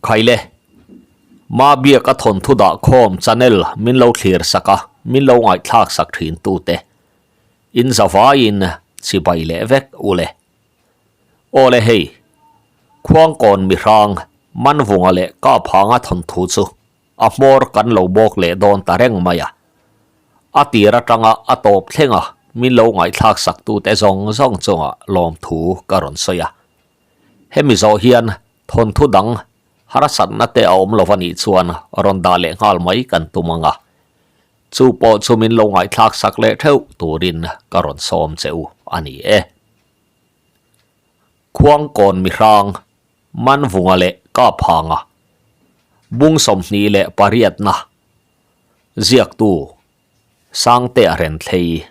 Khaile, Mabiaka thawnthu dah khawm channel min lo thlir sak a, min lo ngaihthlak sak thin tute. In zavaiin chibai leh vek u le. Aw le hei, Khuangkawn mihrang Manvunga leh Kaphanga thawnthu chu a hmawr kan lo bawk leh dawn ta reng mai a. A tir atanga a tawp thleng a min lo ngaihthlak sak tute zawng zawng chungah lawmthu ka rawn sawi a. Hemi zawh hian thawnthu dang harsatna te a awm lo a nih chuan rawn dah leh nghal mai kan tum ang a. Chu pawh chu min lo ngaihthlak sak leh theuh turin ka rawn sawm che u a ni e. Khuangkawn mihrang, Manvunga leh Kaphanga, Bung 28na, Ziaktu, Sangtea Renthlei.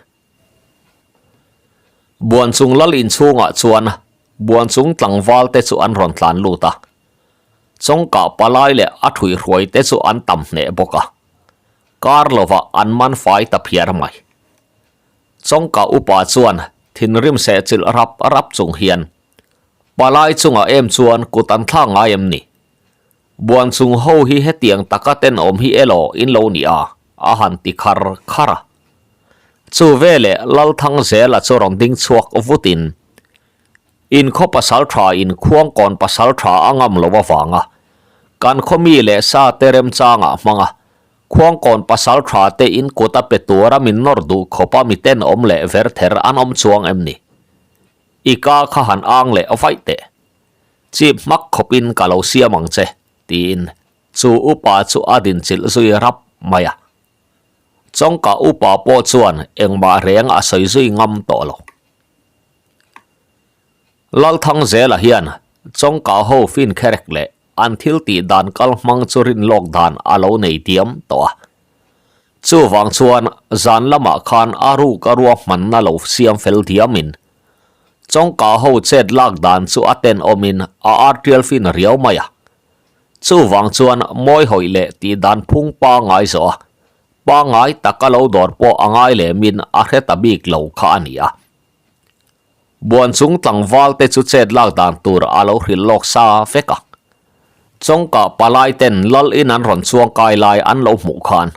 Buanchung lal inchhungah chuan Buanchung tlangval te chu an rawn tlan lut a. Chawngkah palai leh a thuihhruai te chu an tam hneh bawk a. Kar lovah an man fai ta phiar mai. Chawngkah upa chuan thinrim sehchilh rap rap chung hian, Palai chungah em chuan kut an thlak ngai em ni? Buanchung ho hi hetiang taka tenawm hi elaw in lo ni a? a han ti khar khar a. Chu veleh Lalthang zela chu rawn ding chhuak vutin, In khaw pasal tha in khuangkawn pasal tha a ngam lo avanga kan khaw mi leh sa te remchangah hmang a, khuangkawn pasal tha te in kut a pe tura min nawr duh khawpa mi tenawm leh ver ther an awm chuang em ni? I ka kha han ang leh vaih teh. Chip hmak khawpin ka lo siam ang che, tiin chu upa chu a dinchilh zui rap mai a. Chawngka upa pawh chuan engmah reng a sawi zui ngam tawh lo. Lalthangzela hian Chawngka ho fin kherek leh an thil tih dan kal hmang chu rin lawk dan a lo nei diam tawh a. Chuvang chuan zan lamah khan a ruk a ruahmanna lo siam fel diamin Chawngka ho chet lak dan chu a tenawmin a artial fin riau mai a. Chuvang chuan mawi hawih leh tih dan phung pangngai zawh a, pangngai taka lo dawr pawh a ngai lemin a hre ta bik lo kha a ni a. Buan chung tlangval te chu chet lak dan tur a lo hrilh lawk sa vek a. Chawngkah palai ten lal in an rawn chuang kai lai an lo hmuh khan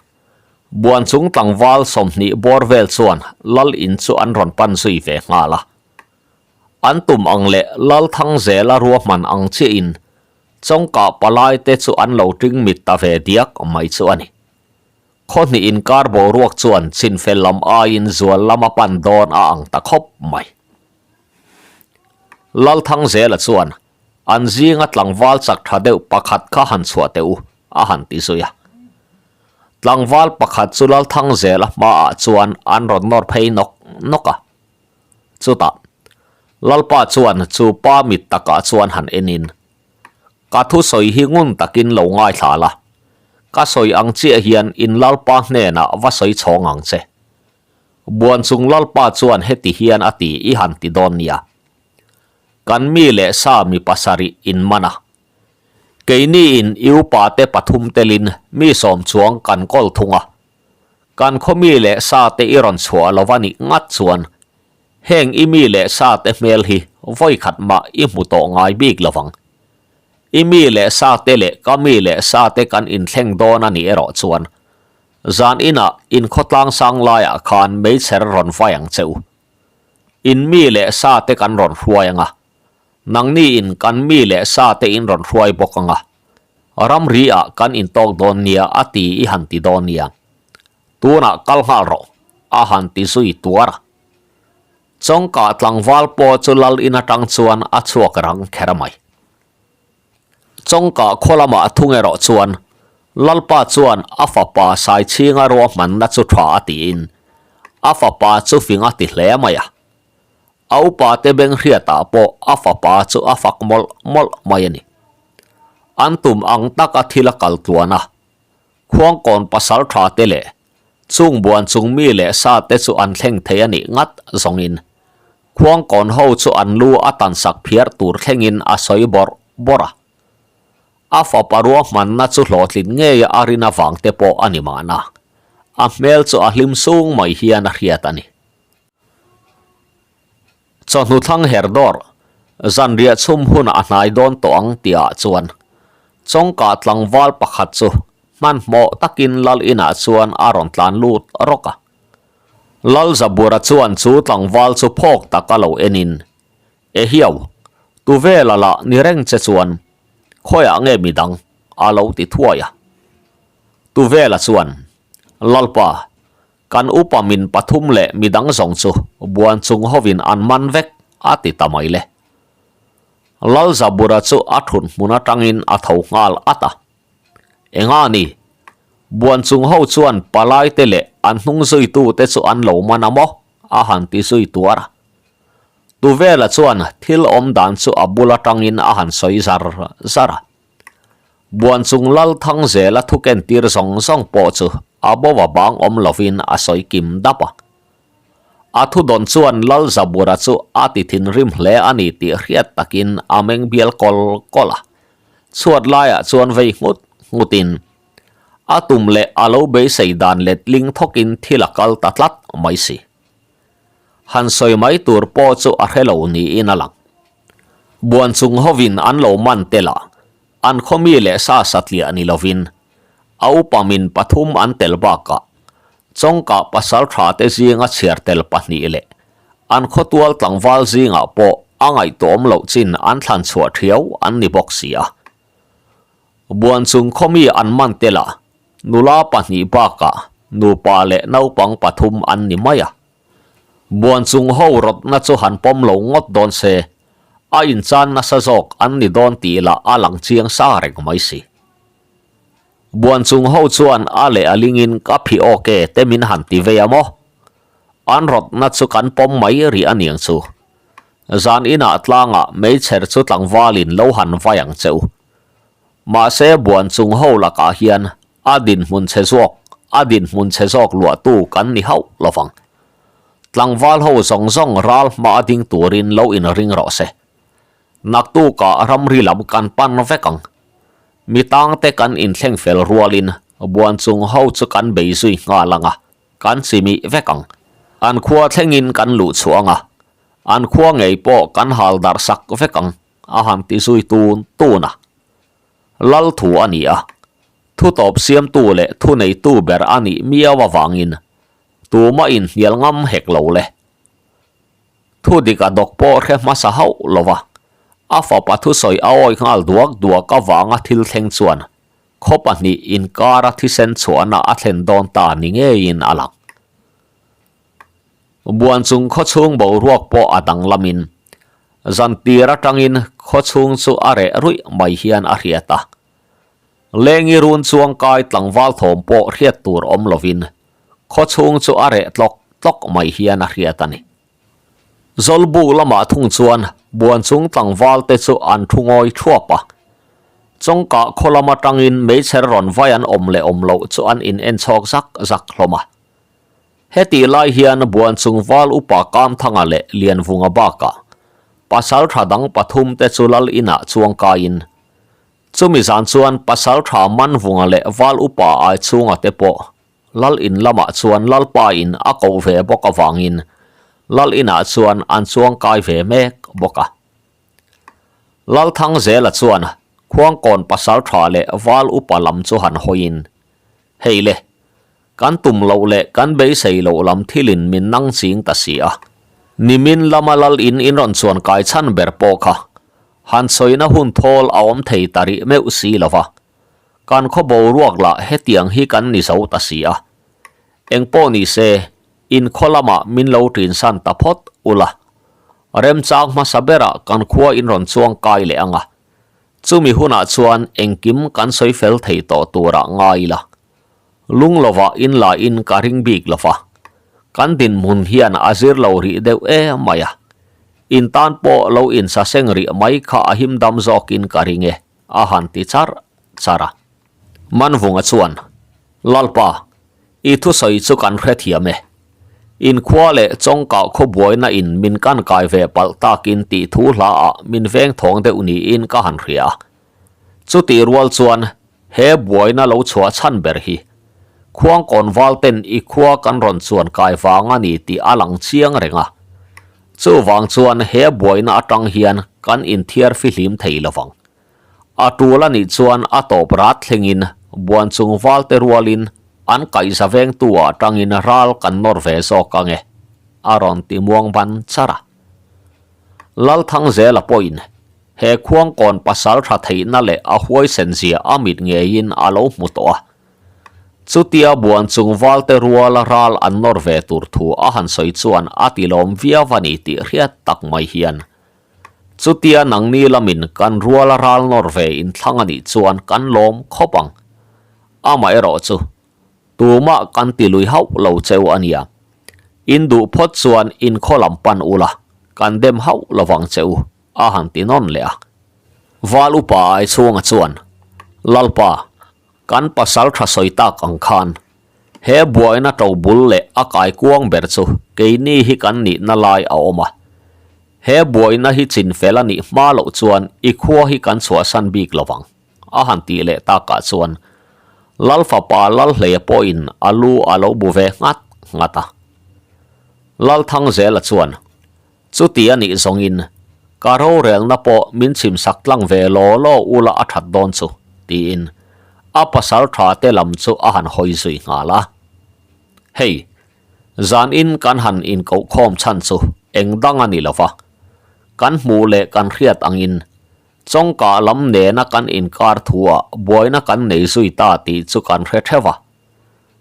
Buan chung tlangval 20 bawr vel chuan lal in chu an rawn pan zui ve nghal a. An tum ang leh lal thang zela ruahman ang chiahin Chawngkah palai te chu an lo ting mit ta ve diak mai chu a ni. Khaw hnih inkar boruak chuan chinfel lam aiin zual lama pan dawn a ang ta khawp mai. Lalthangzela chuan an zinga tlangval chak tha deuh pakhat kha han chhuah teh u a han ti zui a. Tlangval pakhat chu Lalthangzela hmaah chuan an rawn nawr phei nawk nawk a. Chutah Lalpa chuan chu pa mit takah chuan han enin Ka thusawi hi ngun takin lo ngaithla la, ka sawi ang chiah hian in Lalpa hnenah va sawi chhawng ang che. Buan chung Lalpa chuan heti hian a ti i han ti dawn nia. Kan mi leh sa mi pasarih in man a. Keini in i upa te pathum telin mi sawm chuang kan kawl thung a. Kan khaw mi leh sa te i rawn chhuah lo va nih ngat chuan Heng i mi leh sa te hmel hi vawi khat mah i hmu tawh ngai bik lo vang. I mi leh sa te leh ka mi leh sa te kan inthleng dawn a nih erawh chuan zan inah in khawtlang sang laiah khan meichher rawn vai ang che u. In mi leh sa te kan rawn hruai ang a, nangni in kan mi leh sa te in rawn hruai bawk ang a, ramri ah kan intawk dawn nia a ti i han ti dawn nia. Tunah kal nghal rawh, a han ti zui tuar a. Chawngkah tlangval pawh chu lal in atang chuan a chhuak rang kher mai. Chawngkah khaw lamah thung erawh chuan Lalpa chuan a fapa Saichhinga ruahmanna chu tha a tiin a fapa chu fing a ti hle mai a. A upate beng hriatah pawh a fapa chu a fak mawlh mawlh mai a ni. An tum ang taka thil a kal tluan a, Khuangkawn pasal tha te leh chung buan chung mi leh sa te chu an thleng thei a nih ngat zawngin Khuangkawn ho chu an lu a tan sak phiar tur thlengin a sawi bawrh bawrh a. A fapa ruahmanna chu hlawhtlin ngei a rin avang te pawh a ni mahna, a hmel chu a hlim sung mai hian a hriat a ni. Chawhnu thlang her dawr, zanriah chhum hun a hnai dawn tawh ang tihah chuan. Chawngkah tlangval pakhat chu hmanhmawh takin lal inah chuan a rawn tlan lut rawk a. Lal Zabura chuan chu tlangval chu phawk taka lo enin, Ehiau, tu vela lah ni reng che chuan khawiah nge midang a lo ti thuai a. Tu vela chuan, Lalpa, kan upa min pathum leh midang zawng chu buan chung hovin an man vek a ti ta mai le. Lal Zabura chu a thut hmun atangin a tho nghal at a. Enga ni? Buan chung ho chuan palai te leh an hnung zuitu te chu an lo man a maw? a han ti zui tuar a. Tuvela chuan thil awm dan chu a bul atangin a han sawi zar zar a. Buan chung lal thang zela thu kentir zawng zawng pawh chu a bo a bang awm lovin a sawi kim dap a. A thudawn chuan Lal Zabura chu a ti thinrim hle a ni tih hriat takin a meng bial kawl kawl a. Chhuat laiah chuan vei nghut nghutin a tum leh a lo beisei dan letling thawkin thil a kal ta tlat mai si. Han sawi mai tur pawh chu a hre lo niin a lang. Buan chung hovin an lo man tel a, an khawmi leh sa satliah ni lovin a upa min pathum an tel bakah Chawngkah pasal tha te zinga chhiar tel pahnih leh an khawtual tlangval zingah pawh a ngaihtuahawm loh chin an thlan chhuah thiau an ni bawk si a. Buan chung khawmi an man tel a, nula pahnih bakah nupa leh naupang pathum an ni mai a. Buan chung ho rawtna chu han pawm lo ngawt dawn se, a inchan nasa zawk an ni dawn tih lah a lang chiang sa reng mai si. Buan chung ho chuan a leh a lingin ka phi awk e te min han ti vei a maw? An rawtna chu kan pawm mai rih a niang chu. Zan inah tlangah meichher chu tlangvalin lo han vai ang che u. Mahse buan chung ho lakah hian a dinhmun chhe zawk a dinhmun chhe zawk luahtu kan ni hauh lovang. Tlangval ho zawng zawng ral hma a ding turin lo inring rawh se. Naktukah ramri lam kan pan vek ang. Mi tangte kan inthleng fel rualin buan chung ho chu kan bei zui nghal ang a, kan chimih vek ang. An khua thlengin kan luh chhuah ang a, an khua ngei pawh kan hal darh sak vek ang, a han ti zui tun tun a. Lal thu a ni a, thu tawp siamtu leh thu neitu ber a nih miau avangin tumah inhnial ngam hek lo le. Thu dik a dawk pawh hre hmasa hauh lo va, a fapa thusawi a awi nghal duak duak avanga thil thleng chuan khaw pahnih inkara thisen chhuahna a thlen dawn ta ni ngeiin a lang. Buan chung khaw chhung boruak pawh a danglamin zan tir atangin khaw chhung chu a reh ruih mai hian a hriat a. Lengi run chuangkai tlangval thawm pawh hriat tur awm lovin Khaw chhung chu a reh tlawk tlawk mai hian a hriat a ni. Zawlbuk lamah thung chuan buan chung tlangval te chu an thu ngawi thuap a. Chawngkah khaw lam atangin meichher rawn vai an awm leh awm loh chu an in en chhawk zak zak hlawm a. Hetih lai hian buan chung val upa Kamthanga leh Lianvunga bakah pasal tha dang pathum te chu lal inah chuang kaiin Chumi zan chuan Pasaltha Manvunga leh Val Upa Aichhunga te pawh Lal in lamah chuan Lalpa in a koh ve bawk avangin Lal inah chuan an chuang kai ve mek bawk a. Lalthangzela chuan Khuangkawn Pasaltha leh Val Upa lam chu han hawiin, Hei le, kan tum loh leh kan beisei loh lam thilin min nang ching ta si a. Nimin lama Lal in in rawn chuan kai chhan ber pawh kha Han sawina hun thawl a awm thei ta rih meuh si lo va, kan khaw boruak lah hetiang hi kan ni zo ta si a. Engpawh ni se, in khaw lamah min lo ṭinsan ta phawt ula. Remchang hmasa berah kan khua in rawn chuang kai leh ang a, chumi hunah chuan engkim kan sawi fel thei tawh turah ngai ila. Lung lovah in la in ka ring bik lo va, kan dinhmun hian a zir lo rih deuh em mai a. In tan pawh lo insaseng rih mai kha a him dam zawkin ka ring e, a han ti char char a. Manvunga chuan, Lalpa, i thusawi chu kan hrethiam e. In khua leh Chawngkah khaw buaina in min kan kai ve palh takin tih thu hla ah min veng thawng deuh niin ka han hria a. Chutih rual chuan he buaina lo chhuah chhan ber hi Khuangkawn valten i khua kan rawn chuan kai vang a ni tih a lang chiang reng a. Chuvang chuan he buaina atang hian kan inthiar fihlim thei lovang. A tul a nih chuan a tawp rat thlengin buan chung valte rualin an kaihza vengtu ah tangin ral kan nawr ve zawk ang e, a rawn ti muang ban char a. Lalthangzela pawhin he khuangkawn pasal tha theihna leh a huaisen zia a mit ngeiin a lo hmu tawh a. Chutia buan chung valte ruala ral an nawr ve tur thu a han sawi chuan a ti lawm viau a ni tih hriat tak mai hian Chutia nangni lamin kan ruala ral nawr ve inthlang a nih chuan kan lawm khawp ang. Amaherawh chu, tumah kan ti lui hauh lo cheu a nia. In duh phawt chuan in khaw lam pan ula, kan dem hauh lovang che u, a han ti nawn leh a. Val upa Aichhunga chuan, Lalpa, kan pasal tha sawi tak ang khan, he buaina to bul leh a kaikuang ber chu keini hi kan nihna lai a awm a. He buaina hi chin fel a nih hma loh chuan i khua hi kan chhuahsan bik lo vang, a han tih leh takah chuan Lalfapa Lalhleia pawhin a lu a lo bu ve nghat nghat a. Lalthangzela chuan, Chuti a nih zawngin ka rorelna pawh min chhimsak tlang ve law law ula a that dawn chu, tiin a pasal tha te lam chu a han hawi zui nghal a. Hei, Zanin kan han inkohkhawm chhan chu eng dang a ni lo va, kan hmuh leh kan hriat angin chawngkah lam nena kan inkar thuah buaina kan nei zui ta tih chu kan hre theuh a.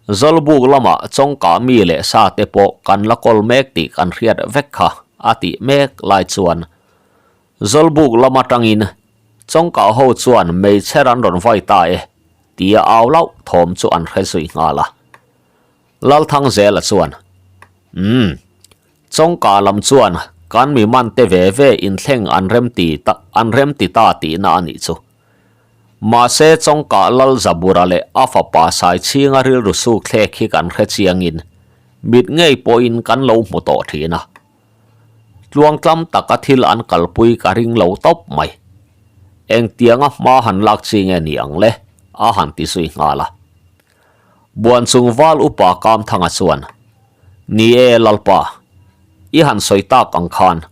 Zawlbuk lamah chawngkah mi leh sa te pawh kan la kawl mek tih kan hriat vek kha a tih mek lai chuan Zawlbuk lam atangin chawngkah ho chuan meichher an rawn vai ta e tia au lauh thawm chu an hre zui nghal a. Lalthangzela chuan, Umm, Chawngka lam chuan kan mi man te ve ve inthleng an rem ti ta an rem ti ta tihna a nih chu. Mahse Chawngka Lalzabura leh a fapa Saichhinga rilru suk thlek hi kan hre chiangin mit ngei pawhin kan lo hmu tawh thin a. Tluangtlam taka thil an kalpui ka ring lo tawp mai. Engtianga hma han lak chi nge ni ang le? a han ti zui nghal a. Buan chung val upa Kamthanga chuan, Ni e Lalpa, i han sawi tak ang khan,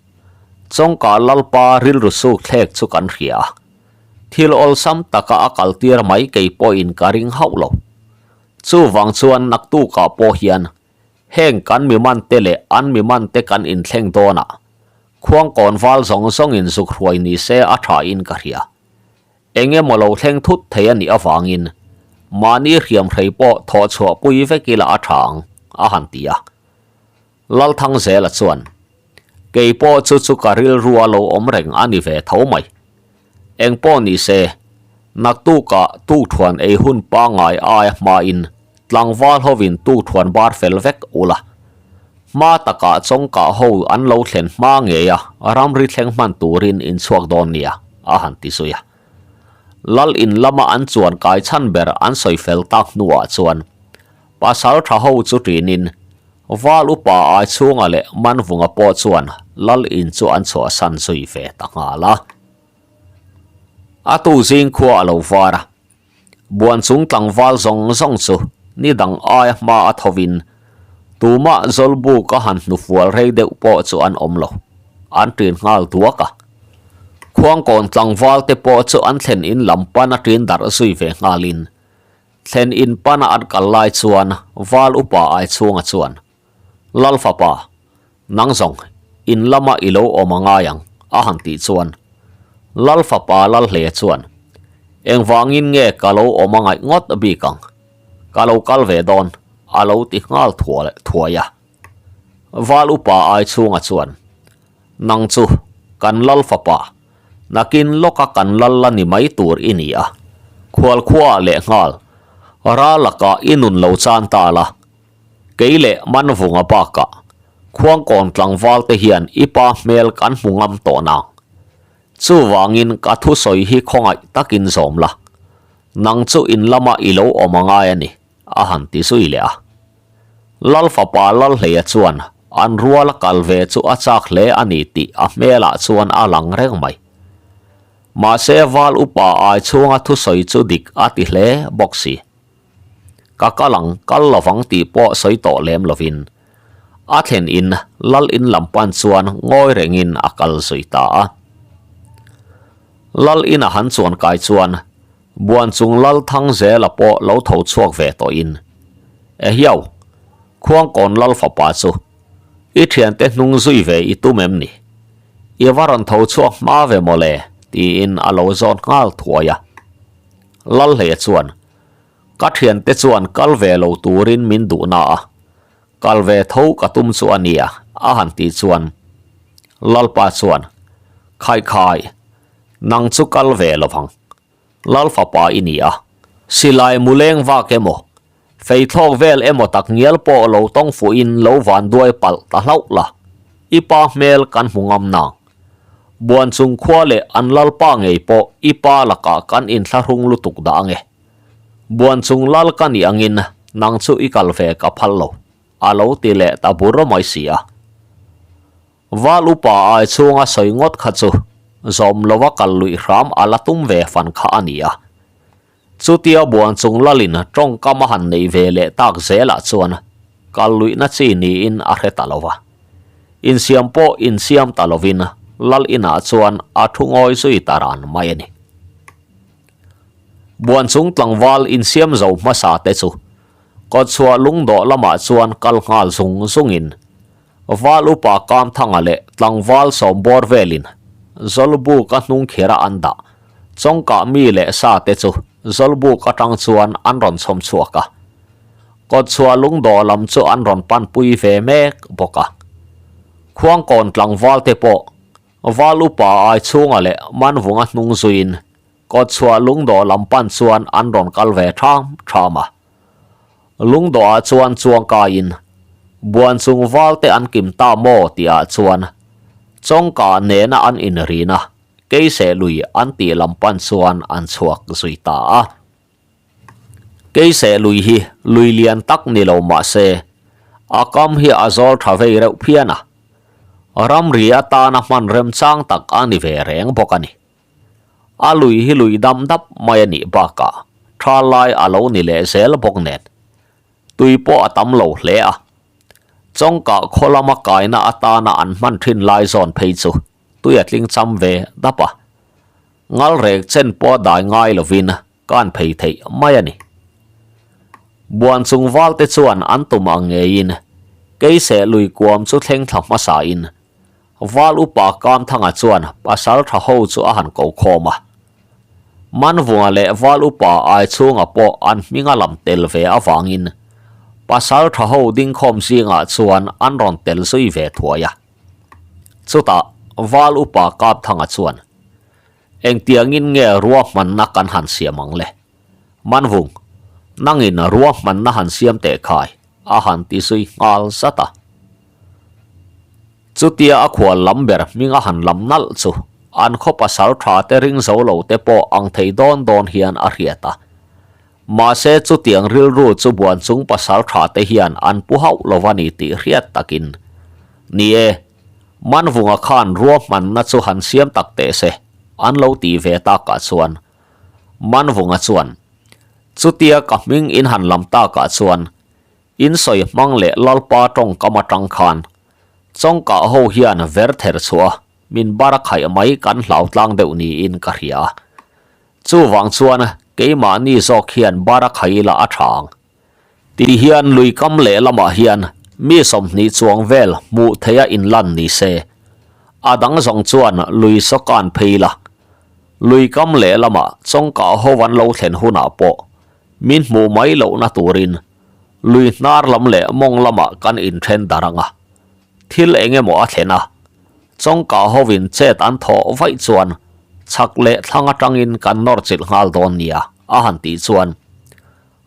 Chawngka Lalpa rilru suk thlek chu kan hria a, thil awlsam taka a kaltir mai kei pawhin ka ring hauh lo. Chuvang chuan naktukah pawh hian heng kan mi mante leh an mi mante kan inthleng dawnah khuangkawn val zawng zawngin zuk hruai ni se a thain ka hria. Eng emaw lo thleng thut thei a nih avangin mahni hriamhrei pawh thawh chhuah pui vek ila a tha ang, a han ti a. Lalthangzela chuan, Kei pawh chu chu ka rilru a lo awm reng a ni ve tho mai. Eng pawh ni se, naktukah tukthuan ei hun pangngai aia hmain tlangval hovin tukthuan bar fel vek ula. Hma takah chawngkah ho an lo thlen hma ngei a, ramri thleng hman turin in chhuak dawn nia, a han ti zui a. Lal in lama an chuan kai chhan ber an sawi fel tak hnuah chuan pasal tha ho chu ṭinin Val upa ai chhunga leh Manvunga pawh chuan lal in chu an chhuahsan zui ve ta nghal a. A tu zing khua a lo var a. Buan chung tlangval zawng zawng chu ni dang aia hma a thovin tumah Zawlbuk a han hnufual rei deuh pawh chu an awm lo, an ṭin nghal duak a. Khuangkawn tlangval te pawh chu an thlen in lam pan a ṭin darh zui ve nghalin thlen in pana an kal lai chuan Val upa Aichhunga chuan, Lal fapa, nang zawng in lama i lo awm a ngai ang, a han tih chuan Lal fapa Lalhleia chuan, Engvangin nge ka lo awm a ngaih ngawt bik ang? Ka lo kal ve dawn, a lo ti nghal thuai a. Val upa Aichhunga chuan, Nang chu kan Lal fapa, nakin lawka kan Lal la ni mai tur i ni a, khualkhuaah lehnghal ral lakah i nun lo chan ta la, Kei leh Manvunga bakah Khuangkawn tlangval te hian i pa hmel kan hmu ngam tawh nang. Chuvangin ka thusawi hi khawngaih takin zawm la, nang chu in lamah i lo awm a ngai a ni, a han ti zui leh a. Lal fapa Lalhleia chuan an ruala kal ve chu a chak hle a ni tih a hmelah chuan a lang reng mai. Mahse Val upa ai chhunga thusawi chu dik a ti hle bawk si. Ka kal ang, kal lovang tih pawh sawi tawh lem lovin a thlen in lal in lam pan chuan ngawi rengin a kal zui ta a. Lal ina han chuan kai chuan Buan chung Lal Thangzela pawh lo tho chhuak ve tawhin, Ehiau, Khuangkawn Lal fapa chu i thiante hnung zui ve i tum em ni? I va rawn tho chhuak hma ve mawle, tiin a lo zawn nghal thuai a. Lalhleia chuan, Ka thiante chuan kal ve lo turin min duh na a, kal ve tho ka tum chu a nia, a han tih chuan Lalpa chuan, Khaikhai, nang chu kal ve lo vang. Lal fapa i ni a, silai mu leng vak emaw, fei thlawk vel emaw tak ngial pawh lo tawng fuhin lo van duai palh ta hlauh la, i pa hmel kan hmu ngam nang. Buan chung khua leh an lalpa ngei pawh i pa lakah kan inthlahrung lutuk dah ange. Buan chung lal ka nih angin nang chu i kal ve ka phal lo, a lo ti leh ta bur mai si a. Val upa ai chhunga sawi ngawt kha chu zawm lova kal luih hram a la tum ve fan kha a ni a. Chutia buan chung lalin tawngkam a han neih ve leh tak zelah chuan kal luihna chi niin a hre ta lo va. Insiam pawh insiam ta lovin lal inah chuan a thu ngawi zui ta ran mai a ni. Buan chung tlangval insiam zo hmasa te chu kawtchhuah lungdawh lamah chuan kal nghal zung zungin Val upa Kamthanga leh tlangval sawmbawr velin Zawlbuk a hnung khera an dah. Chawngkah mi leh sa te chu Zawlbuk atang chuan an rawn chhawm chhuak a. Kawtchhuah lungdawh lam chu an rawn panpui ve mek bawk a. Khuangkawn tlangval te pawh Val upa Aichhunga leh Manvunga hnung zuiin Kawtchhuah lungdawh lam pan chuan an rawn kal ve ṭham ṭham a. Lungdawhah chuan chuangkaiin buan chung valte an kim ta maw tihah chuan chawngka nena an inrin a, keiseh lui an tih lam pan chuan an chhuak zui ta a. Keiseh lui hi lui lian tak ni lo mah se a kam hi a zawl tha vei reuh phian a, ramri atana hman remchang tak a ni ve reng bawk a ni. A lui hi lui dam dap mai a nih bakah tha lai a lo ni leh zel bawk nen tui pawh a tam lo hle a. Chawngkah khaw lama kaina atana an hman thin lai zawn phei chu tui a tling cham ve dap a. Ngalrek chen pawh dai ngai lovin kan phei theih mai a ni. Buan chung valte chuan an tum ang ngeiin keiseh lui kuam chu thleng thla hmasain Val upa Kamthanga chuan pasal tha ho chu a han ko khawm a. Manvunga leh Val upa Aichhunga pawh an hming a lam tel ve avangin pasal tha ho dingkhawm zingah chuan an rawn tel zui ve thuai a. Chutah Val upa Kamthanga chuan, Engtiangin nge ruahmanna kan han siam ang le? Manvung, nangin ruahmanna han siam teh khai, a han ti zui nghal zat a. Chutia a khual lam ber hming a han lam nalh chu an khaw pasal tha te ring zo lo te pawh ang thei dawn dawn hian a hriat a. Mahse chutiang rilru chu buan chung pasal tha te hian an pu hauh lo a ni tih hriat takin, Ni e, Manvunga khan ruahmanna chu han siam tak teh se, an lo tih ve takah chuan Manvunga chuan, Chutia ka hming in han lam takah chuan In sawi hmang leh Lalpa tawngkam atang khan Chawngkah ho hian ver ther chhuah min bar a khaih mai kan hlau tlang deuh niin ka hria a. Chuvang chuan keimahni zawk hian bar a khai ila a tha ang. Ti hian lui kam leh lamah hian mi 20 chuang vel hmuh theiha inlan ni se. A dang zawng chuan lui sawkan phei ila. Lui kam leh lamah Chawngkah ho an lo thlen hunah pawh Min hmuh mai lohna turin lui hnar lam leh mawng lamah kan inthen dar ang a, thil eng emaw a thlen a, chawngkah hovin chet an thawh vaih chuan chhak leh thlang atangin kan nawr chilh nghal dawn nia a han tih chuan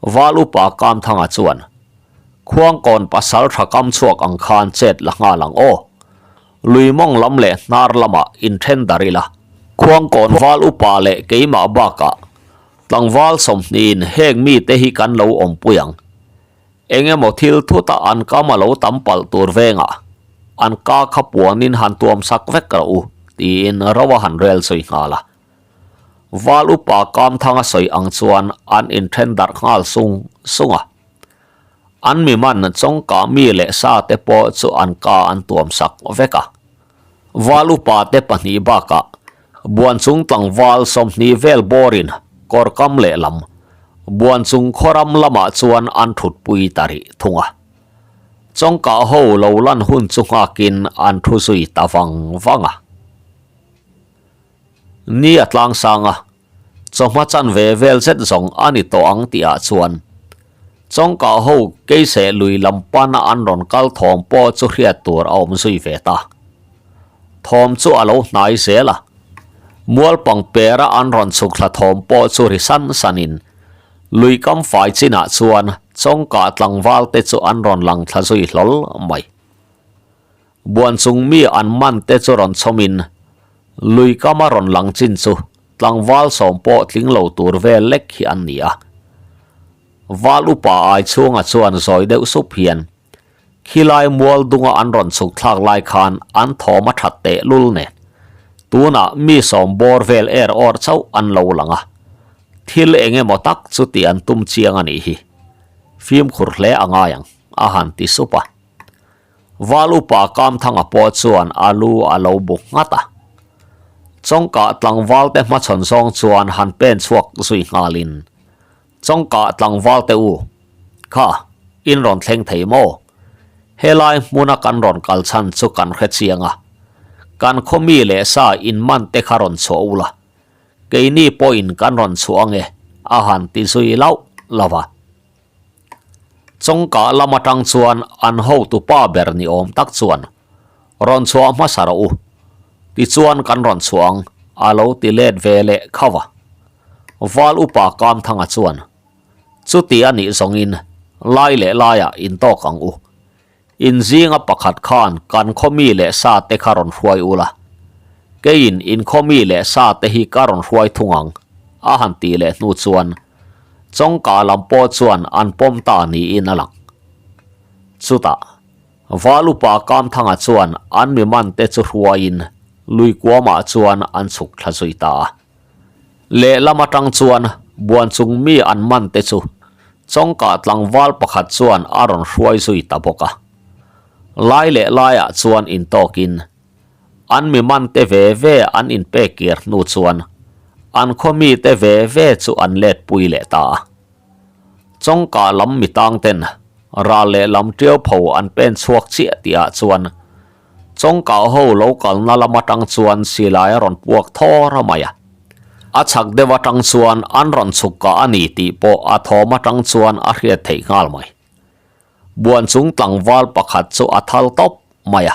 Val upa Kamthanga chuan Khuangkawn pasal tha kam chhuak ang khan chet la nghal ang aw. Lui mawng lam leh hnar lamah inthen dar ila. Khuangkawn val upa leh keimah bakah Tlangval 20 in heng mite hi kan lo awmpui ang. Eng emaw thil thuta an kam a lo tam palh tur vengah an ka kha puanin han tuam sak vek rawh u tiin ro a han rel zui nghal a. Val upa Kamthanga sawi ang chuan an inthen darh nghal sung sung a. An mi man chawngkah mi leh sa te pawh chu an ka an tuam sak vek a. Val upa te pahnih bakah. Buan chung tlangval 20 vel bawrin kawr kam lehlam buan chung khawram lamah chuan an thutpui ta rih thung a. Chawngkah ho lo lan hun chu nghakin an thu zui ta vang vang a. Ni a tlang sang a, chawhma chanve vel zet zawng a ni tawh ang tih ah chuan Chawngkah ho keiseh lui lam pana an rawn kal thawm pawh chu hriat tur a awm zui ve ta. Thawm chu a lo hnai zel a, mual pangpera an rawn chhuk thla thawm pawh chu ri san sanin lui kam fai chinah chuan Chawngkah tlangval te chu an rawn lang thla zui hlawl mai. Buan chung mi an man te chu rawn chhawmin lui kama rawn lang chin chu tlangval sawm pawh tling lo tur vel lek hi an ni a. Val upa ai chhunga chuan zawi deuh sup hian khilai mual dunga an rawn chhuk thlak lai khan an thawm a that teh lul nen tunah mi sawm bawr vel er awr chauh an lo lang a, thil eng emaw tak chu tih an tum chiang a nih hi. Fimkhur hle a ngai ang a han ti sup a. Val upa Kamthanga pawh chuan a lu a lo bu nghat a. Chawngkah tlangvalte hmachhawn zawng chuan han pen chhuak zui nghalin, Chawngkah tlangvalte u, kha, in rawn thleng thei maw? Helai hmuna kan rawn kal chhan chu kan hre chiang a. Kan khaw mi leh sa in man te kha rawn chhuah ula, keini pawhin kan rawn chhuah ange, a han ti zui lauh lauh a. Chawngkah lam atang chuan an hotu pa ber ni awm tak chuan, Rawn chhuah hmasa rawh u, tichuan kan rawn chhuah ang, a lo ti let ve leh khauh a. Val upa Kamthanga chuan, Chuti a nih zawngin lai leh laiah intawk ang u. In zinga pakhat khan kan khaw mi leh sa te kha rawn hruai ula, keiin in khaw mi leh sa te hi ka rawn hruai thung ang, a han tih leh hnu chuan Chawngka lam pawh chuan an pawm ta niin a lang. Chutah, Val upa Kamthanga chuan an mi man te chu hruaiin lui kuamah chuan an chhuk thla zui ta a. Lehlam atang chuan buan chung mi an man te chu Chawngkah tlangval pakhat chuan a rawn hruai zui ta bawk a. Lai leh laiah chuan intawkin an mi man te ve ve an inpek kir hnu chuan an khaw mi te ve ve chu an let pui leh ta a. Chawngkah lam mi tang ten ral leh lam tiau pho an pen chhuak chiah tihah chuan Chawngkah ho lo kalna lam atang chuan silai a rawn puak thawr a mai a. A chhak deuh atang chuan an rawn chhuk kah a ni tih pawh a thawm atang chuan a hriat theih nghal mai. Buan chung tlangval pakhat chu a thal tawp mai a.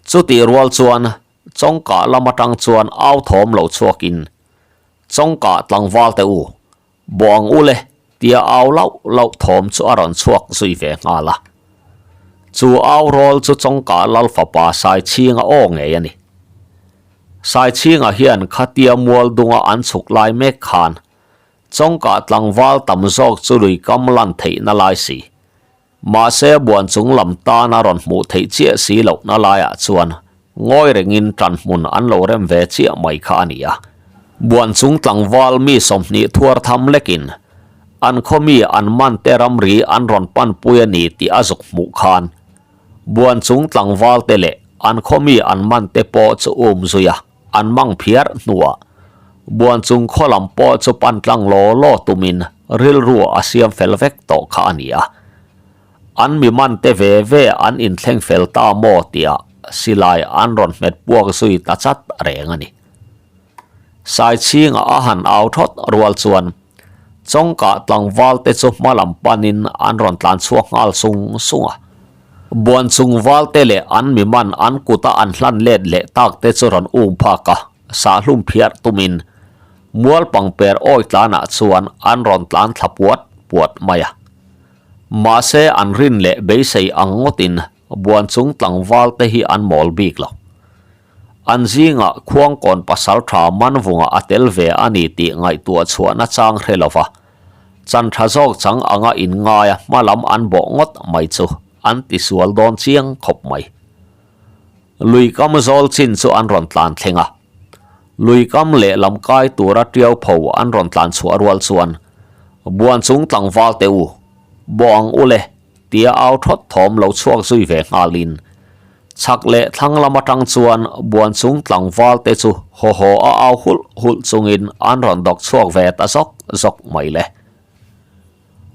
Chutih rual chuan Chawngkah lam atang chuan au thawm lo chhuakin, Chawngkah tlangval te u, Bawh ang u le, tia au lauh lauh thawm chu a rawn chhuak zui ve nghal a. Chu au rawl chu Chawngkah Lal fapa Saichhinga aw ngei a ni. Saichhinga hian khatia mual dunga an chhuk lai mek khan Chawngkah tlangval tam zawk chu lui kam lan theihna lai si. Mahse buan chung lam tan a rawn hmuh theih chiah si lohna laiah chuan ngawi rengin ṭanhmun an lo rem ve chiah mai kha a ni a. Buan chung tlangval mi 20 thuar tham lekin an khaw mi an man te ramri an rawn panpui a ni tih a zuk hmuh khan buan chung tlangval te leh an khaw mi an man te pawh chu um zui a an mang phiar hnuah buan chung khaw lam pawh chu pan tlang law law tumin rilru a siam fel vek tawh kha a ni a. An mi man te ve ve an inthleng fel ta maw tihah silai an rawn hmet puak zui ta chat reng a ni. Saichhinga a han au thawt rual chuan Chawngkah tlangval te chu hma lam panin an rawn tlan chhuak nghal sung sung a. Buan chung val te leh an mi man an kuta an hlan let leh tak te chu rawn um phak a, sahlum phiar tumin mual pangper awi tlanah chuan an rawn tlan thla puat puat mai a. Mahse an rin leh beisei ang ngawtin buan chung tlangval te hi an mawl bik lo. An zingah Khuangkawn pasal tha Manvunga a tel ve a ni tih ngaihtuah chhuahna chang hre lova, chan tha zawk chang anga inngaia hma lam an bawh ngawt mai chu an tisual dawn chiang khawp mai. Lui kam zawl chin chu an rawn tlan thleng a, lui kam lehlam kai tura tiau pho an rawn tlan chhuah rual chuan buan chung tlangval te u, bawh ang u le tia au thawt thawm lo chhuak zui ve nghalin. Chhak leh thlang lam atang chuan buan chung tlangval te chu haw haw a au hulh hulh chungin an rawn dawk chhuak ve ta zawk zawk mai le.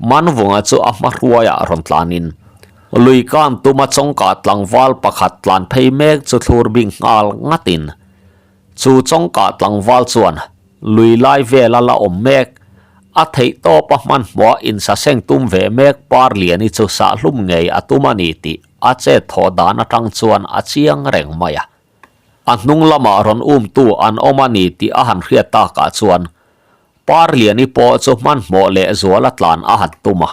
Manvunga chu a hma hruaiah rawn tlanin lui kan tuma chawngka tlangval pakhat tlan phei mek chu thlur bing nghal ngatin chu chawngka tlangval chuan lui lai vela la awm mek a theih tawpa hmanhmawha insaseng tum ve mek Parliani chu sahhlum ngei a tum a ni tih A chet thawh dan atang chuan a chiang reng mai a. A hnung lamah rawn umtu an awm a ni tih a han hriat takah chuan Parliani pawh chu hmanhmawh leh zuala tlan a han tum a.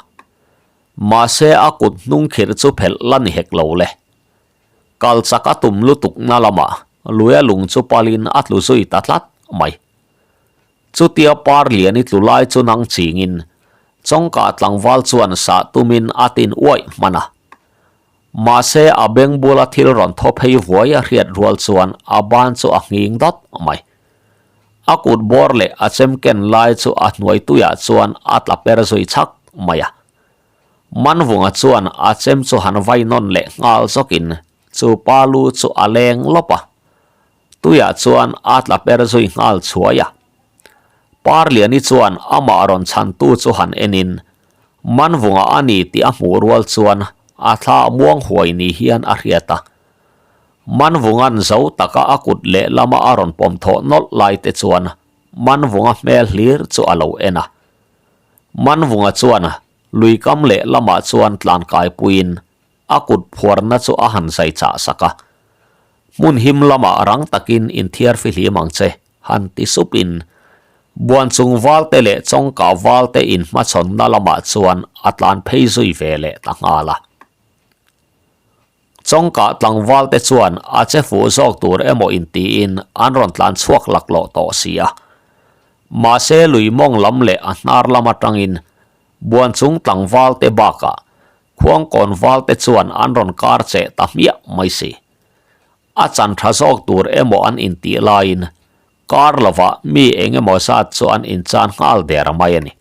Mahse a kut hnung khirh chu phelh la ni hek lo le. Kal chak a tum lutukna lamah luia lung chu palin a tlu zui ta tlat mai. Chutia Parliani tlu lai chu nang chingin Chawngkah tlangval chuan sah tumin a tin uaih hman a. Mahse a beng bula thil rawn thaw phei vuai a hriat rual chuan a ban chu a nghing dawt mai. A kut bawr leh a chem ken lai chu a hnuai tuiah chuan a tla per zui chhak mai a. Manvunga chuan a chem chu han vai nawn leh nghal zawkin chu pa lu chu a leng lawp a. Tuiah chuan a tla per zui nghal chhuai a. Parliani chuan amah rawn chhantu chu han enin, Manvunga a ni tih a hmuh rual chuan a thla muang huai ni hian a hriat a. Manvunga'n zo taka a kut lehlama a rawn pawm thawh nawlh lai te chuan Manvunga hmel hlir chu a lo en a. Manvunga chuan luikam lehlamah chuan tlankai puiin A kut phuarna chu a han zai chah sak a. Hmun him lamah rang takin inthiar fihlim ang che, han ti supin Buanchung valte leh Chawngkah valte inhmachhawnna lamah chuan a tlan phei zui ve leh ta nghal a. Chawngkah tlangvalte chuan a che fuh zawk tur emaw intiin an rawn tlan chhuak laklawh tawh si a. Mahse lui mawng lam leh a hnar lam atangin Buanchung tlangvalte bakah Khuangkawn valte chuan an rawn kar cheh ta hmiah mai si. A chan tha zawk tur emaw an intih laiin kar lovah mi eng emaw zat chu an inchan nghal der mai a ni.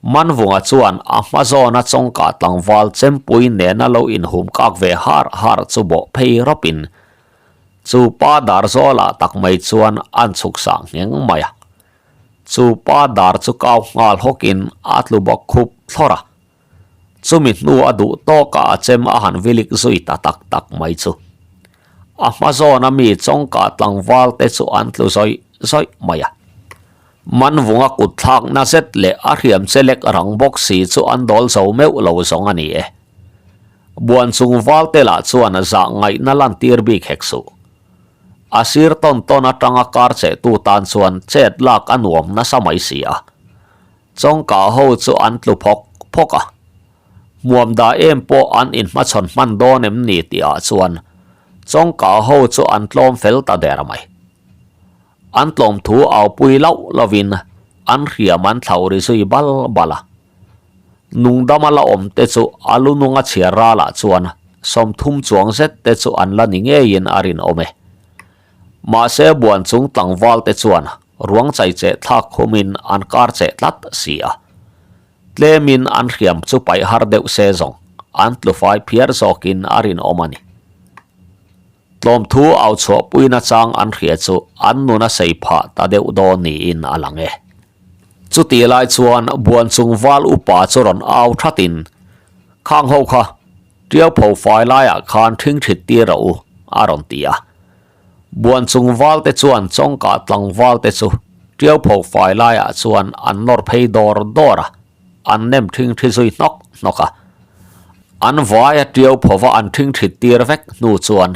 Manvunga chuan a hma zawna chawngkah tlangval chempui nena lo inhum kak ve har har chu bawh phei rawpin chu pa dar zawlah tak mai chuan an chhuk sah ngheng mai a. Chu pa dar chu kau nghal hawkin a tlu bawk khup thlawr a. Chumi hnu a duh tawkah a chem a han vilik zui ta tak tak mai chu. A hma zawna mi chawngkah tlangval te chu an tlu zawih zawih mai a. Manvunga kut thlakna zet leh a hriam che lek rang bawk si chu an dawl zo meuh lo zawng a ni e. Buan chung val te lah chuan zah ngaihna lantir bik hek suh. A sir tawn tawn atanga kar chehtu tan chuan chet lak a nuam nasa mai si a. Chawngkah ho chu an tlu phawk phawk a. Hmuam dah em pawh an inhmachhawn hman dawn em ni tihah chuan chawngkah ho chu an tlawm fel ta der mai. An tlawm thu au pui lauh lovin an hriam an thlauh ri zui bal bal a. Nungdama la awm te chu a lu nunga chhiar ralah chuan 30 chuang zet te chu an la ni ngeiin a rinawm e. Mahse buan chung tlangval te chuan ruang chai cheh thlak khumin an kar cheh tlat si a. Tlemin an hriam chu paih har deuh se zawng an tlu fai phiar zawkin a rinawm a ni. Tlawmthu au chhuahpuina chang an hria chu an nun a sei phah ta deuh dawn niin a lang e. Chutih lai chuan buan chung val upa chu rawn au thatin, Khang ho kha, Tiau pho fai laiah khan thing thit tir rawh u, a rawn ti a. Buan chung val te chuan chawngkah tlangval te chu Tiau pho fai laiah chuan an nawr phei dawr dawr a, an nem thing thi zui hnawk hnawk a. An vaia Tiau phova an thing thit tir vek hnu chuan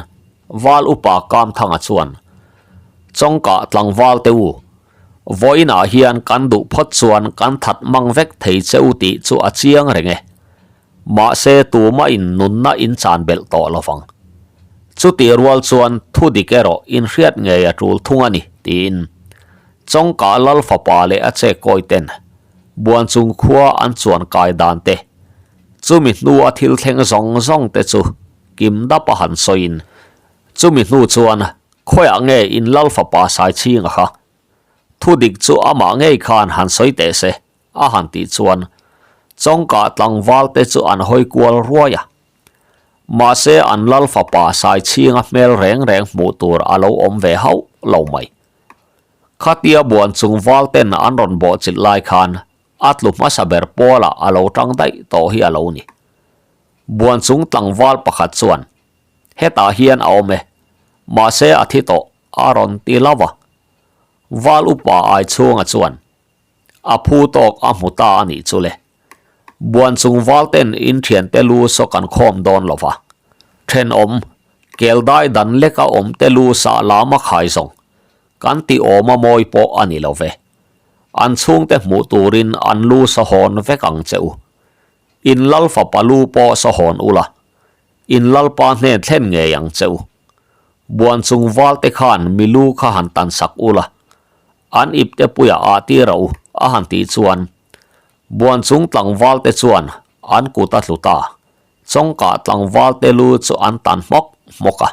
val upa Kamthanga chuan, Chawngkah tlangval te u, Vawiinah hian kan duh phawt chuan kan that mang vek thei che u tih chu a chiang reng e. Mahse tumahin nunna in chan belh tawh lo vang. Chutih rual chuan thu dik erawh inhriat ngei a tul thung a ni, tiin Chawngkah Lal fapa leh a che kawi ten Buanchung khua an chuan kai dan te, chumi hnu a thil thleng zawng zawng te chu kim dap a han sawiin chumi hnu chuan Khawiah nge in Lal fapa Saichhinga kha? Thu dik chu amah ngei khan han sawi teh se, a han tih chuan Chawngkah tlangval te chu an hawi kual ruai a. Mahse an lal fapa Saichhinga hmel reng reng hmuh tur a lo awm ve hauh lo mai. Khatia buan chung val ten an rawn bawhchilh lai khan a tlu hmasa ber pawlah a lo tang daih tawh hi a lo ni. Buan chung tlangval pakhat chuan, Hetah hian a awm e, mahse a thi tawh, a rawn ti lo va. Val upa ai chhunga chuan, A phu tawk a hmu ta a nih chu le. Buan chung val ten in thiante lu saw kan khawm dawn lo va. Thenawm, kel dai dan leka awm te lu sah lam a khai zawng. Kan ti awm a mawi pawh a ni lo ve. An chhungte hmuh turin an lu saw hawn vek ang che u. In lal fapa lu pawh saw hawn ula, in lalpa hnen thlen ngei ang che u. Buan chung valte khan mi lu kha han tan sak ula, an ipte puia ah tir a u, a han tih chuan buan chung tlangvalte chuan an kut a tlu ta. Chawngkah tlangvalte lu chu an tan hmawk hmawk a.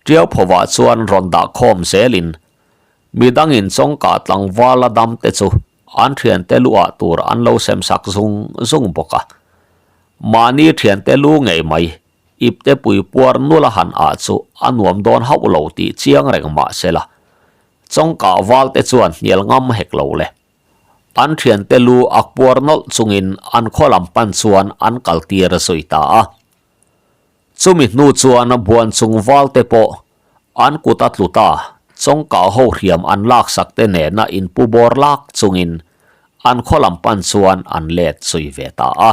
Tiau phovah chuan rawn dah khawm zelin midangin chawngkah tlangval a dam te chu an thiante luah tur an lo sem sak zung zung bawk a. Mahni thiante lu ngei mai ipte pui puar nula han ah chu a nuam dawn hauh lo tih chiang reng mah sela chawngkah val te chuan hnial ngam hek lo le. An thiante lu ak puar nawlh chungin an khaw lam pan chuan an kal tir zui ta a. Chumi hnu chuan buan chung valte pawh an kut a tlu ta, chawngkah ho hriam an laksak te nena inpu bawr lak chungin an khaw lam pan chuan an let zui ve ta a.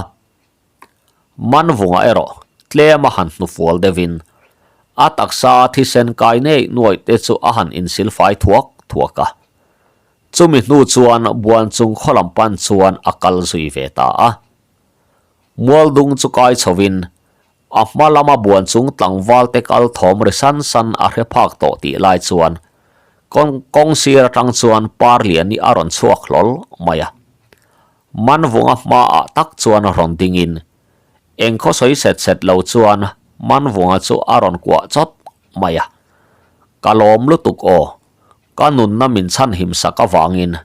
Manvunga erawh tlem a han hnufual deuhin a taksa a thisen kai nei nuaih te chu a han insilfai thuak thuak a. Chumi hnu chuan buan chung khaw lam pan chuan a kal zui ve ta a. Mualdung chu kai chhovin a hma lama buan chung tlangval te kal thawm ri san san a hre phak tawh tih lai chuan kawng kawng sir atang chuan Parliani a rawn chhuak hlawl mai a. Manvunga hmaah tak chuan rawn dingin eng khaw sawi set set lo chuan Manvunga chu a rawn kuah chawt mai a. Ka lawm lutuk aw, ka nunna min chhanhim sak avangin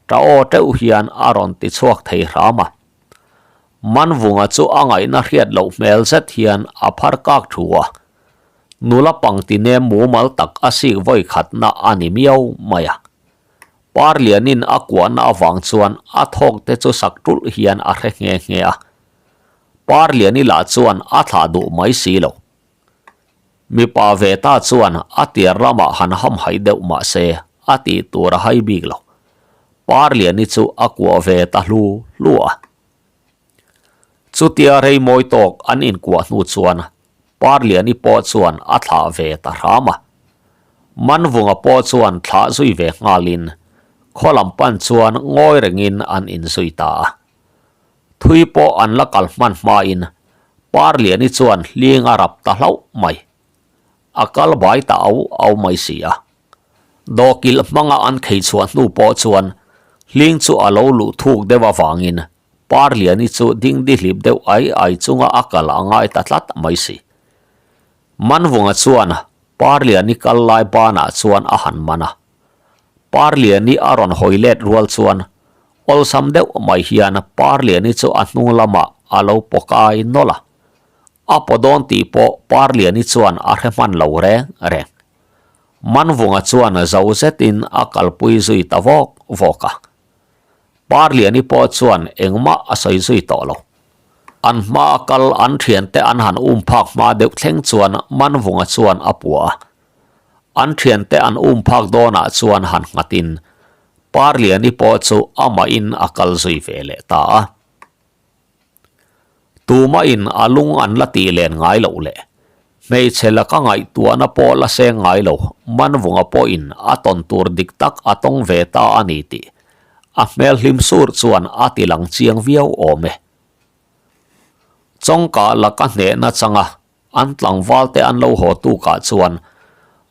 Ta aw teuh hian a rawn ti chhuak thei hram a. Manvunga chu a ngaihna hriat loh hmel zet hian a phar kak thu a. Nula pangti nem mumal tak a sik vawi khatna a ni miau mai a. Parlianin a kuahna avang chuan a thawk te chu sak tulh hian a hre nghe nghe a. Parliani lah chuan a thlah duh mai si lo. Mipa ve ta chuan a tir lamah han hamhaih deuh mah se a tih tur a hai bik lo. Parliani chu a kuah ve ta hlu hlu a. Chutia rei mawi tawk an inkuah hnu chuan Parliani pawh chuan a thlah ve ta hram a. Manvunga pawh chuan thlah zui ve nghalin khaw lam pan chuan ngawi rengin an inzui ta a. Thui pawh an la kal hman hmain Parliani chuan hling a rap ta hlauh mai. A kal bai ta au au mai si a. Dawhkilh hmanga an khei chhuah hnu pawh chuan hling chu a lo luh thuk deuh avangin Parliani chu dingdihlip deuh ai ai chunga a kal a ngai ta tlat mai si. Manvunga chuan Parliani kal lai banah chuan a han man a. Parliani a rawn hawi let rual chuan awlsam deuh mai hian Parliani chu a hnung lamah a lo pawkai nawlh a. A paw dawn tih pawh Parliani chuan a hre hman lo reng reng. Manvunga chuan zo zetin a kalpui zui ta vawk vawk a. Parliani pawh chuan engmah a sawi zui tawh lo. An hmaa kal an thiante an han um phak hma deuh thleng chuan Manvunga chuan a puah a. An thiante an um phak dawnah chuan han nghatin Parliani pawh chu amahin a kal zui ve leh ta a. Tumahin a lung an la tih len ngai loh leh hmeichhe laka ngaihtuahna pawh la seng ngai lo Manvunga pawhin a tawn tur dik tak a tawng ve ta a ni tih a hmel hlim sur chuan a ti lang chiang viau awm e. Chawngkah laka hnehna changa An tlangval te an lo haw tukah chuan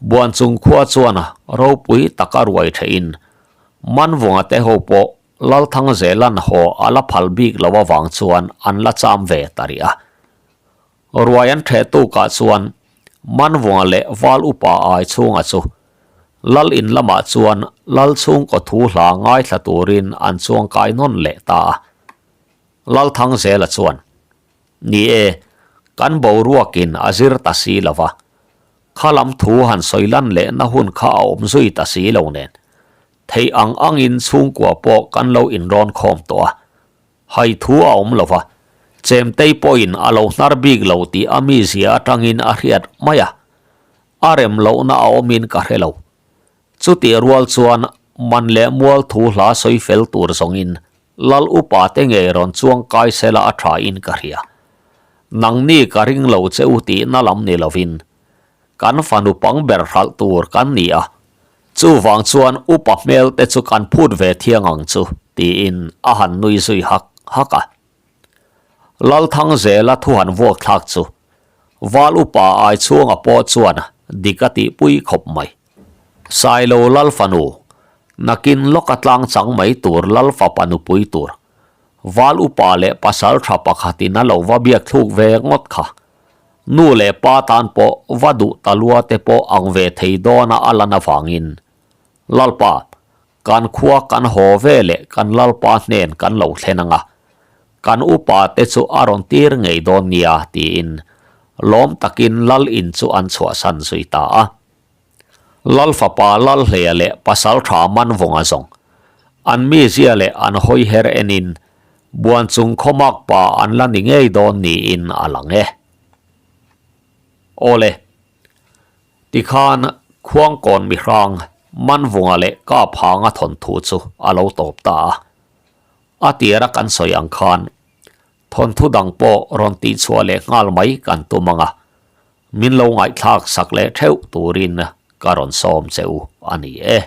Buanchung khua chuan ropui taka ruai thehin Manvunga te ho pawh Lalthangzelan haw a la phal bik lo avang chuan an la cham ve ta rih a. Ruai an theh tukah chuan Manvunga leh Val upa ai chhunga chu Lal in lamah chuan Lal chhungkaw thu hla ngaithla turin an chuangkai nawn leh ta a. Lalthangzela chuan, Ni e, Kan boruakin a zir ta si lo va, kha lam thu han sawi lan lehna hun kha a awm zui ta si lo nen, theih ang angin chhungkua pawh kan lo inrawn khawm tawh a. Hai thu a awm lo va, Chemtei pawhin a lo hnar bik lo tih a mizia atangin a hriat mai a, a rem lohna a awmin ka hre lo. Chutih rual chuan man leh mual thu hla sawi fel tur zawngin Lal upa te ngei rawn chuang kai sela a tha in ka hria. Nangni ka ring lo che u tihna lam ni lovin kan fanu pang ber hralh tur kan ni a, chuvang chuan upa hmel te chu kan phut ve thiang ang chu tiin a han nui zui hak hak a. Lalthangzela thu han vuak thlak chu Val upa ai chhunga pawh chuan dik a tihpui khawp mai. Sailo Lal fanu, nakin lawk a tlang chang mai tur Lal fapa nupui tur, Val upa leh pasal tha pakhatin a lo va biak thluk ve ngawt kha. Nu leh pa tan pawh va duh ta lua te pawh ang ve thei dawna a lan avangin Lalpa, kan khua kan haw ve leh kan Lalpa hnen kan lo thlen anga, kan upa te chu a rawn tir ngei dawn nia tiin lawm takin Lal in chu an chhuahsan zui ta a. Lal fapa Lal Hleia leh pasal tha Manvunga zawng an mizia leh an hawi her enin buan chung khawmak pa an la ni ngei dawn niin a lang e. Awle, tikhan Khuangkawn mihrang Manvunga leh Kaphanga thawnthu chu a lo tawp ta a. A tira kan sawi ang khan thawnthu dang pawh rawn tihchhuah leh nghal mai kan tum ang a. Min lo ngaihthlak sak leh theuh turin ka rawn sawm che u a ni e.